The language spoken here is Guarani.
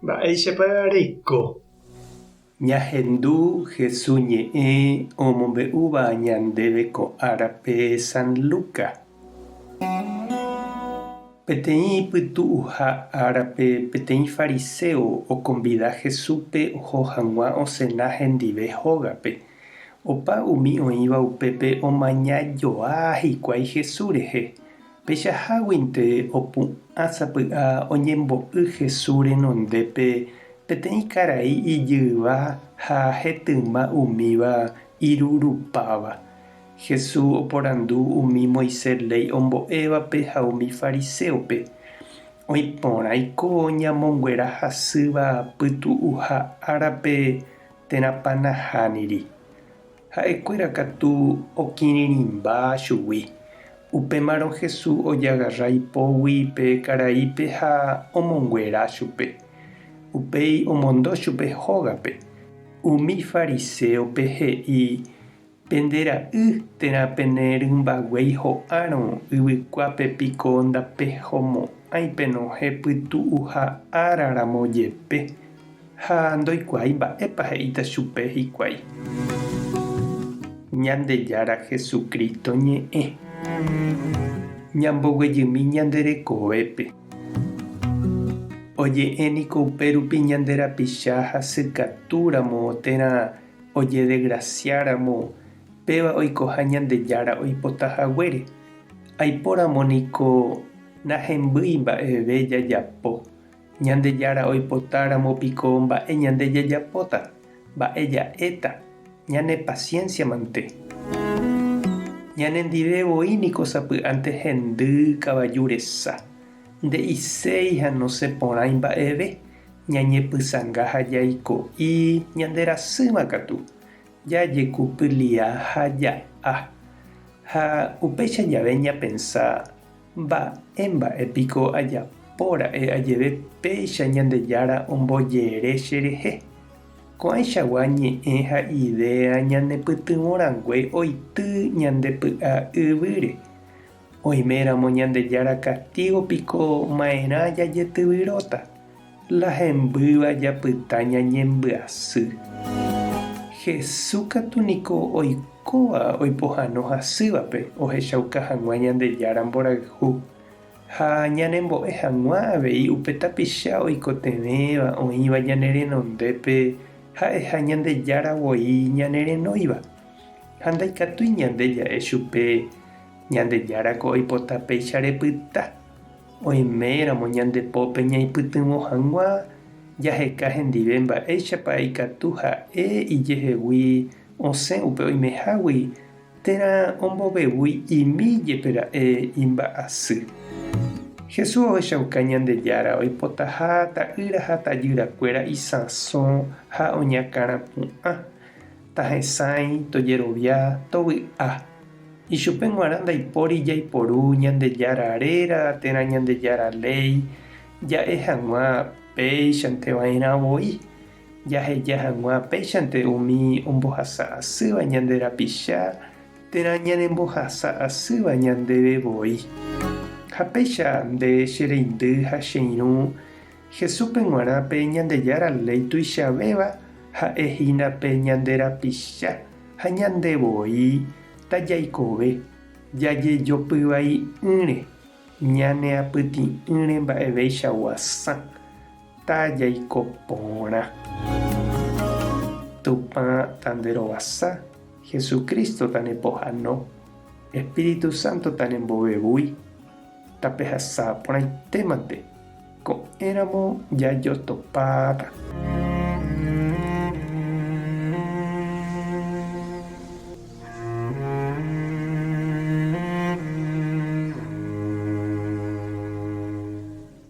Mba'éichapa reiko? Ñahendu Hesu ñe'ẽ omombe'úva ñandéve ko árape San Luca. Peteĩ pytu'uha árape peteĩ fariséo okonvida Jesúspe oho hag̃ua osena hendive hógape. Opa umi oĩva upépe omaña joa hikuái Jesús rehe. Peichaháguinte opu'ã sapy'a oñembo'y Jesús renondépe peteĩ karai ijyva ha hetyma umíva irurupáva. Jesús oporandu umi Moisés léi ombo'évape ha umi fariséope, Oĩ porãiko ñamonguera hasýva pytu'uha árape térãpa nahániri? Ha'ekuéra katu okirirĩmba chugui. Upémarõ Jesús ojagarra ipógui pe karaípe ha omonguera chupe. Upéi omondo chupe hógape. Umi fariséope he'i Pende ra'y térã pene rymba guéi ho'árõ yvykuápe piko ndapehomo'ãi penohẽ pytu'uha ára ramo jepe, ha ndoikuaái mba'épa he'íta chupe hikuái. Ñandejára Jesucristo ñe'ẽ. Ñamboguejymi ñande rekovépe. Oje'e niko upérupi ñande rapicha hasykatúramo térã Ojedegrasiáramo, péva oikoha Ñandejára oipota haguére. Aipóramo niko nahembýi mba'eve jajapo. Ñandejára oipotáramo piko mba'e ñande jajapóta? Mba'e ja'éta? Ñane pasiénsiamante. Ñanendive voi niko sapy'ánte hendy kavaju resa. Nde'iséi ha nosẽporãi mba'eve. Ñañepysanga ha jaiko'i ñande rasýma katu, jajekupylia ha ja'a. Ha upéicha jave ñapensa, Mba'e mba'e piko ajapo ra'e ajeve péicha Ñandejára ombojere cherehe? Ko'ãichagua ñe'ẽ ha idea ñanepytyvõ rangue oity ñande py'a yvýre. Oiméramo Ñandejára kastígo piko ma'erã jajetyvyróta? La hembýva japyta ñañembyasy. Jesús katu niko oikóva oipohãno hasývape ohechauka hag̃ua Ñandejára mborayhu, ha ñanembo'e hag̃ua avei upe tapicha oikotevẽva oĩva ñane renondépe ha'eha Ñandejára voi ñanerenóiva. Ha ndaikatúi ñande ja'e chupe Ñandejára ko oipota péicha repyta. Oiméramo ñande pópe ñaipytyvõ hag̃ua, jaheka hendive mba'éichapa ikatu ha'e ijehegui osẽ upe oimehágui térã ombovevúi imi jepe ra'e imba'asy. Jesús ohechauka Ñandejára oipotaha ta'ýra ha tajyrakuéra isãso ha oñakãrapu'ã. Tahesãi, tojerovia, tovy'a. Ichupe g̃uarã ndaipóri jaiporu Ñandejára réra térã Ñandejára léi ja'e hag̃ua péichante va'erã voi, jaheja hag̃ua péichante umi ombohasa asýva ñande rapicha térã ñanembohasa asýva ñandéve voi. Ha péicha nde che reindy ha che irũ Jesúspe g̃uarã pe Ñandejára léi tuichavéva ha'e hína pe ñande rapicha ha ñande voi tajaikove jajejopyvai'ỹre, ñaneapytĩ'ỹre mba'eveichagua sã, tajaiko porã. Tupã tanderovasa, Jesucristo tanepohano, Espíritu Santo tanembovevúi, tapehasa porãitémante. Ko'ẽramo jajotopáta.